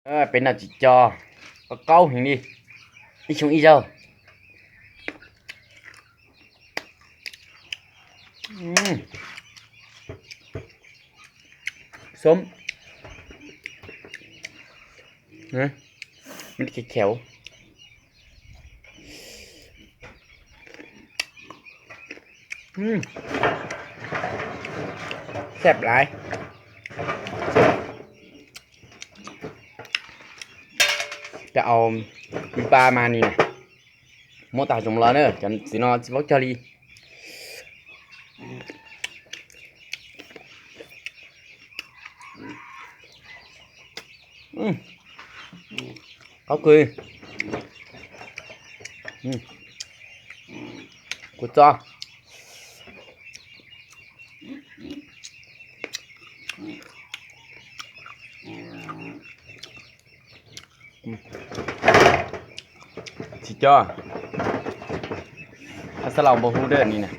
ເອີ ເປັນໜ້າຈີຈໍ ກໍເກົ່າແຮງດີ ອີ່ຊຸງອີ່ເຈົ້າ. ອືມ ສົ້ມ ນະ ມັນແຂວໆ. ອືມ ແຊບຫຼາຍ. ຈະເອົາປີປາມານີ້ນະ ໂມຕາສົມລອເດີ ຈັນຊິນອນຊິບອກຈາລີ. ອືມ ເຂົ້າຄື ອືມ ກູຈອ ອືມ ຈີຈໍ ພາສາລາວບໍ່ຮູ້ເດີນີ້ນະ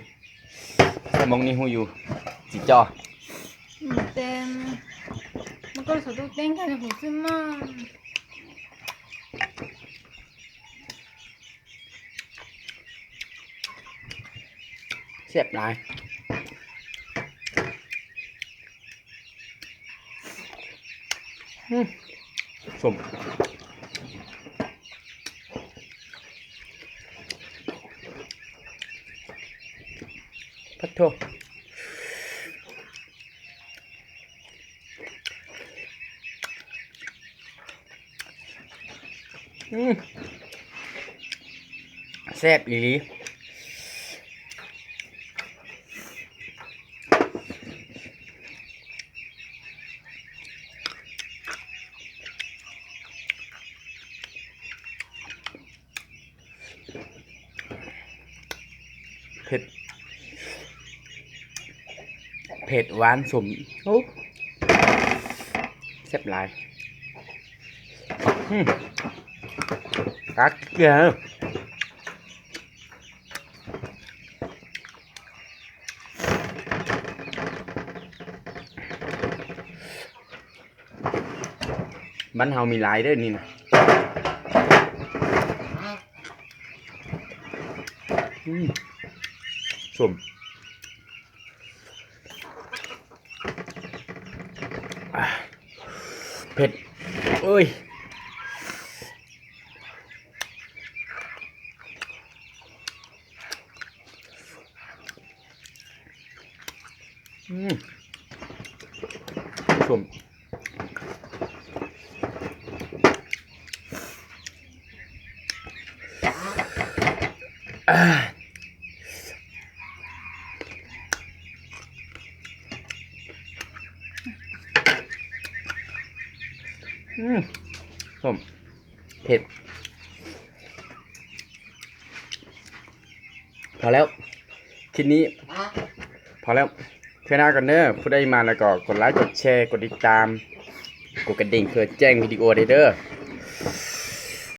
ແຕ່ໝ່ອງນີ້ຮູ້ຢູ່ ຈີຈໍ. ອືມ ແຕ່ມັນກໍສະດຸດເດ້ງແຄ່ຫົວຂຶ້ນມາ. ແຊບຫຼາຍ. ອືມ ສົ້ມ ປະໂທ້. ອືມ ແຊບອີ່ຫຼີ. ເຜັດ ເຜັດ ຫວານ ສົ້ມ ໂອ້ ແຊບຫຼາຍ. ອືມ ຕັກເກືອ ບ້ານເຮົາມີຫຼາຍເດີນີ້ນະ. ອືມ ສົ້ມ ເຜັດ ໂອ້ຍ. ອືມ ສົ້ມ ອືມ ສົ້ມ ເຜັດ. ພໍແລ້ວ ຄລິບນີ້ພໍແລ້ວ ເທື່ອໜ້າກັນເດີ. ຜູ້ໃດມາແລ້ວກໍກົດໄລ ກົດແຊ ກົດຕິດຕາມ ກົດກະດິ່ງ ເພື່ອແຈ້ງວິດີໂອໄດ້ເດີ.